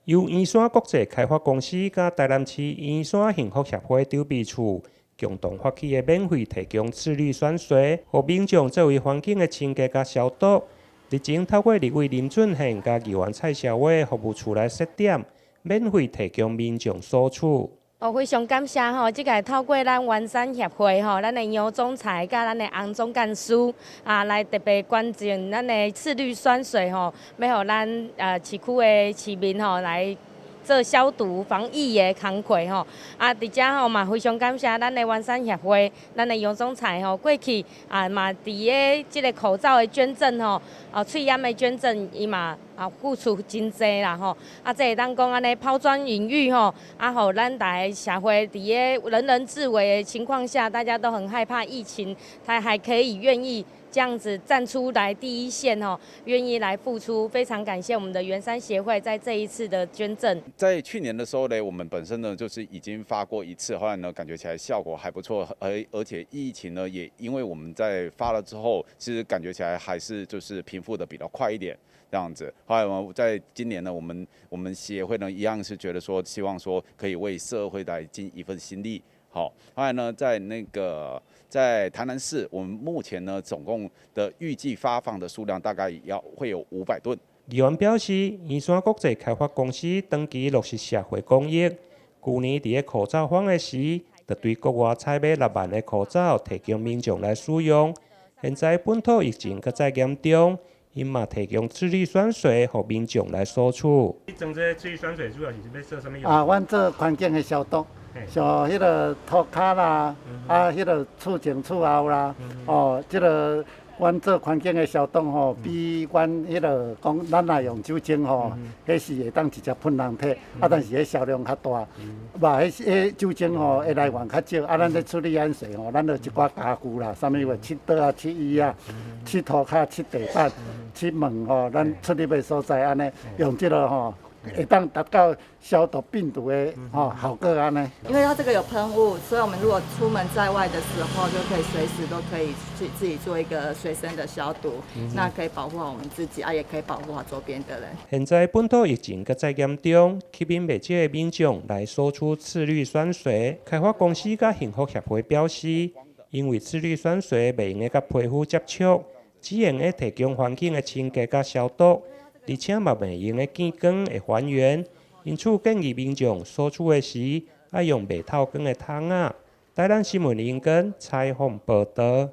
由圓山國際開發公司佮台南市圓山幸福協會籌備處共同發起的免費提供次氯酸水，予民眾作為環境的清潔佮消毒。日前透過立委林俊憲佮議員蔡蕭偉服務處來設點，免費提供民眾索取。哦，非常感謝吼，這個透過咱圓山協會吼，咱的楊總裁佮咱的洪總幹事啊，來特別捐贈咱的次氯酸水吼，欲予咱市區的市民吼來做消毒防疫的工課吼。啊，佇遮吼嘛非常感謝咱的圓山協會，咱的楊總裁吼，過去啊嘛佇个這个口罩的捐贈吼，啊喙罨的捐贈，伊嘛啊付出真濟啦吼。啊，這會當講按呢拋磚引玉吼，啊，予咱大家社會佇个人人自危的情況下，大家都很害怕疫情，他還可以願意這樣子站出來第一線哦，願意來付出，非常感謝我們的圓山協會在這一次的捐贈。在去年的時候呢，我們本身呢就是已經發過一次，後來呢感覺起來效果還不錯，而且疫情呢也因為我們在發了之後，其實感覺起來還是就是平復的比較快一點這樣子。後來我們在今年呢，我們協會呢一樣是覺得說，希望說可以為社會來盡一份心力。好，後來呢，在那個在台南市，我們目前呢總共的預計發放的數量大概要會有500噸。議員表示，圓山國際開發公司長期落實社會公益，舊年佇咧口罩荒的時，就對國外採買6萬个口罩提供民眾來使用。現在本土疫情閣再嚴重，𪜶嘛提供次氯酸水予民眾來索取。你裝這次氯酸水主要是欲做啥物用？啊，阮做環境的消毒，像彼个塗跤啦，啊，彼个厝前厝後啦，哦，這个阮做環境的消毒吼，比阮彼个講咱若用酒精吼，彼是會當直接噴人體，啊，但是彼銷量較大，無彼酒精吼會來源較少，啊，咱咧處理氨水吼，咱就一寡家具啦，啥物話拭桌仔、拭椅仔、拭塗跤、拭地板、拭門吼，咱出入的所在按呢，用這个吼，會當達到消毒病毒的吼效果按呢。因為它這個有噴霧，所以我們如果出門在外的時候，就可以隨時都可以去自己做一個隨身的消毒，那可以保護好我們自己，啊，也可以保護好周邊的人。現在本土疫情閣再嚴重，吸引袂少的民眾來索取次氯酸水。開發公司佮幸福協會表示，因為次氯酸水袂用得佮皮膚接觸，只用得提供環境的清潔佮消毒。而且嘛袂用得見光會還原，因此建議民眾索取的時，愛用袂透光的桶仔。台南新聞林根採訪報導。